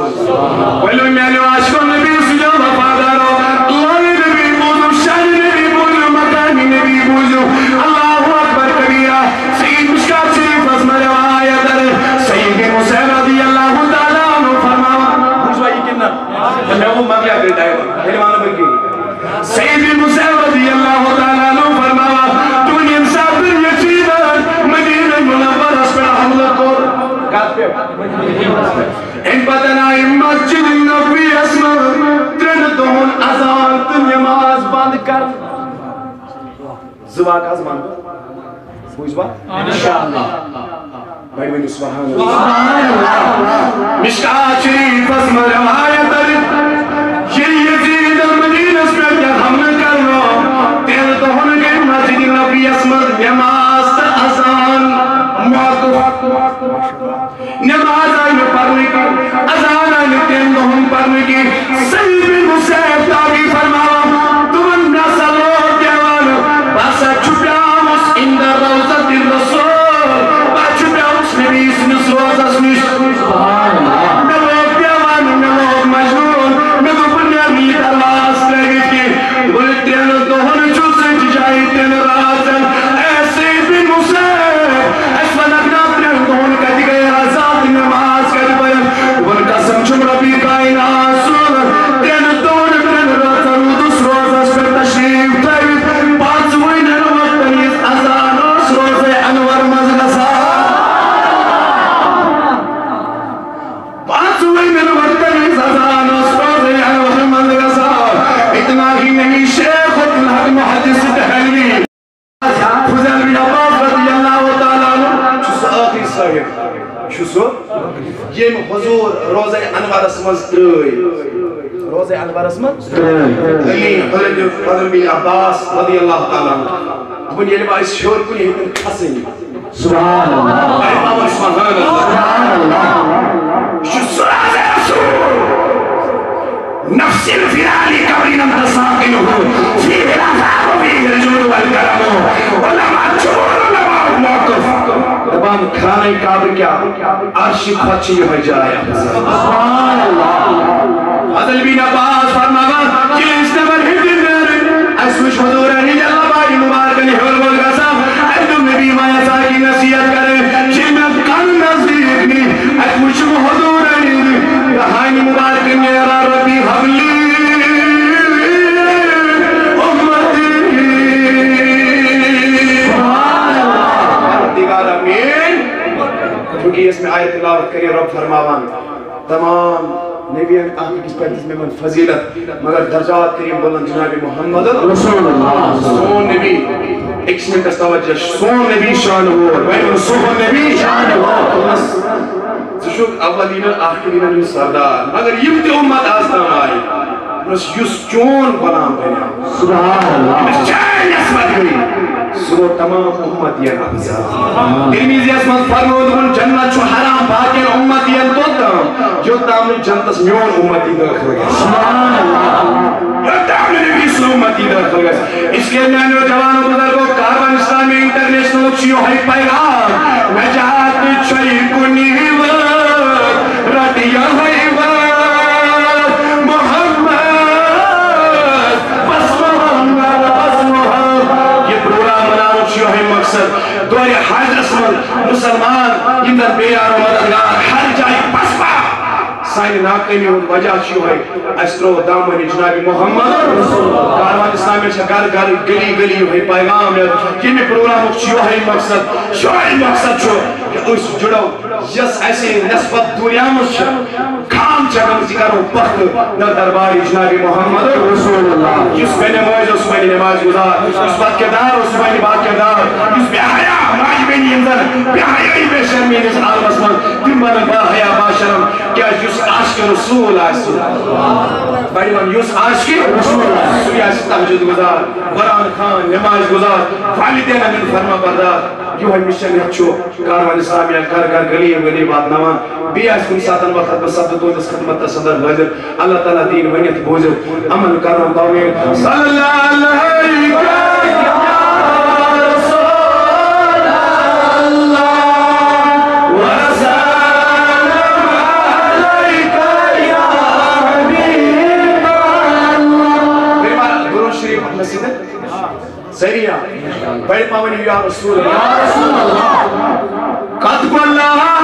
ؤلِو میانیو عاشقو نبی سٕنٛدیو وفادارو، لولہِ نبی بوٗزِو، شانہِ نبی بوٗزِو، مقامِ نبی بوٗزِو۔ اللہ اکبر کبیرہ۔ سید مشکات شریفس منٛز روایت در سید بن حسین رضی اللہ تعالیٰ عنہ فرماوان۔ بوٗزوا یہِ کِنہٕ نہ؟ مےٚ ووٚن مۄکلیو تیٚلہِ ٹایم، تیٚلہِ وَنہٕ بہٕ کِہیٖنۍ۔ سید بن حسین رضی اللہ تعالیٰ عنہ فرماوان، تُہُنٛد ییٚمہِ ساتہٕ یتیٖمن مدینہ منورس پٮ۪ٹھ حملہٕ کوٚر، کتھ پٮ۪ٹھ؟ اَمہِ پتہٕ آیہِ مسجد نبویَس منٛز ترٛٮ۪ن دۄہن اذان تہٕ نماز بنٛد کرنہٕ۔ زٕ واقعہٕ حظ وَنہٕ بہٕ۔ بوٗزوا؟ انشاءاللہ۔ وۄنۍ ؤنِو سبحان اللہ۔ سبحان اللہ۔ مشکات شریفس منٛز روایت درج، ییٚلہِ یزیدن مدینس پٮ۪ٹھ حملہٕ کرنو، ترٛٮ۪ن دۄہن گٔے مسجد نبویَس منٛز نماز تہٕ اذان موقوف۔ نماز آیہِ نہٕ پرنہٕ کینٛہہ، اذان آیہِ نہٕ ترٛٮ۪ن دۄہن پرنہٕ کینٛہہ۔ سعید بن حسین تابعی فرماوان، دوٚپُن، مےٚ ہسا لوگ دیوان، بہٕ ہسا چھُپیومُت عند روضۃ الرسول، بہٕ ہا چھُپیومُت نبی سٕنٛدِس روضس نِش۔ مےٚ لوگ دیوان، مےٚ لوگ مجنون، مےٚ دوٚپ، بہٕ نیرٕ یہِ درواز ترٲوِتھ کینٛہہ۔ دوٚپُن، ترٛٮ۪ن دۄہن چھُ سُہ جایہِ ترٛٮ۪ن رازن۔ اے سعید بن حسین، اَسہِ وَنَکھ نا ترٛٮ۪ن دۄہَن کَتہِ گٔے رازات، نماز کَتہِ پَرن؟ دوٚپُن، قسم چھُم رۄبِ کائنات سُنٛد، ترٛٮ۪ن دۄہَن ترٛٮ۪ن رٲژَن روٗدُس روزَس پٮ۪ٹھ تشریٖف تھٲوِتھ، پانٛژوٕنٮ۪ن وقتَن یُس اذان اوس روزَے انور منٛز گژھان۔ پانٛژوٕنٮ۪ن وقتَن یُس اذان اوس روزَے انور منٛز گژھان۔ اتنا ہی نہیں، شیخ الحق محدث دہلوی فضیل بن عباس رضی اللہ تعالیٰ عنہ چھُ سُہ ٲخری صٲحب، چھُ سُہ ییٚمۍ حضور روضہ انورس منٛز ترٛٲے۔ روضہ انورس منٛز ترٛٲے۔ علی فضل، فضل بن عباس رضی اللہ تعالیٰ عنہ۔ دوٚپُن، ییٚلہِ بہٕ اَسہِ ہیوٚر کُن ہیٚتِن کھسٕنۍ۔ سبحان اللہ۔ اے بابا، سبحان اللہ۔ سبحان اللہ۔ یہِ چھُ سُہ روضہ رسول۔ نفس الفرار قبر انت ساکنہ، فیہ العذاب و فیہ الجود والکرم۔ علماء جمہور علماء موقف۔ دپان خانہ کعبہ کیا عرشہِ کھۄتہٕ چھِ یِہوٚے جاے افضل۔ سبحان اللہ۔ حضرت ابن عباس فرماوان، ییٚلہِ أسۍ نٮ۪بر ہیٚتِن نیرٕنۍ، اَسہِ وٕچھ حضوٗرن ہٕنٛدٮ۪ن لبانہِ مُبارکن ہیوٚر بۄن گژھان۔ اَسہِ دوٚپ، نبی، وۄنۍ یژھان کہِ نصیحت کرٕنۍ، ییٚلہِ مےٚ کن نزدیٖک نی، اَتہِ وٕچھُم حضوٗرن ہٕنٛدِ دہانہِ مُبارکن نیران، ربی حبلی امتی۔ سبحان اللہ۔ پروردگارا میٲنۍ، چونکہ یۄس مےٚ آیت تلاوت کٔرِو، رب فرماوان، تمام نبیَن اکھ أکِس پٮ۪ٹھ دِژ مےٚ یِمن فضیلت، مگر درجات کٔرِم بلند جناب محمد رسول اللہ۔ سون نبی، أکِس منٹس توجہ، سون نبی شان وول، ؤنِو سون نبی شان وول۔ ژٕ چھُکھ اولین آخرین ہُنٛد سردار، مگر یِم تہِ اُمت آز تام آیہِ، دوٚپنَس، یُس چون غلام بنیو، سبحان اللہ۔ أمِس چٲنۍ نسبت گٔے، سُہ گوٚو تمام اُمتین افضل۔ ترمذیَس منٛز فرموو، دوٚپُن، جنت چھُ حرام باقین اُمتین توٚت تام، یوٚت تام نہٕ جنتس میون اُمتی دٲخل گژھِ۔ سبحان اللہ۔ یوٚت تام نہٕ نبی سُنٛد اُمتی دٲخل گژھِ۔ اس لیے میانیو جوانو بزرگو، کاروان اسلامی انٹرنیشنل چھُ یِہوٚے پیغام، نجات چھُے کُنی وٲر، رٹ یِہوٚے وٲر، محمد، بس محمد، بس محمد۔ یہِ پروگرام بناونُک چھُ یِہوٚے مقصد۔ دورِ حجس منٛز مسلمان یِم زن بیٚیہِ یارو مددگار ہر جایہِ پسپا۔ سانہِ ناکٲمی ہُنٛد وجہ چھُ یِہوٚے، اَسہِ ترٛوو دامنہِ جناب محمد۔ کاروان اسلامی چھےٚ گرٕ گرٕ، گلی گلی یِہوٚے پیغام نیران۔ ییٚمہِ پروگرامُک چھُ یِہوٚے مقصد، یِہوٚے مقصد چھُ کہِ أسۍ جُڑو، یۄس اَسہِ نسبت دوٗریمٕژ چھِ، خام چھےٚ گٔمٕژ، یہِ کرو پختہٕ در دربارِ جناب محمد رسول اللہ۔ یُس بے نماز اوس، سُہ بنہِ نماز گزار، یُس بد کردار اوس، سُہ بنہِ با کردار، یُس بے حیا ماجہِ بیٚنہِ یِم زن بے حیٲیی بے شرمی ہٕنٛدِس عالمس منٛز، تِم بنن با حیا با شرم۔ کیازِ یُس عاشق رسول آسہِ، بڑِ وَن، یُس عاشق رسول آسہِ، سُے آسہِ تہجد گزار، قرآن خوان، نماز گزار، والدینن ہُنٛد فرما بردار۔ یِہوٚے مِشن ہیٚتھ چھُ کاروان اسلامیہ گھر گھر، گلی گلی واتناوان۔ بیٚیہِ آسہِ کُنہِ ساتن وقت بہٕ سپدٕ تُہنٛدِس خدمتس اندر حٲضِر۔ اللہ تعالیٰ دِیِن ؤنِتھ بوٗزِتھ عمل کرُن توفیق۔ صلی اللہ علیہ یا رسول اللہ، وسلم علیک یا حبیب اللہ۔ بیٚیہِ ما درود شریف نصیحت ذریعہ بڑِ پاوَن یا رسول اللہ۔ قد کو اللہ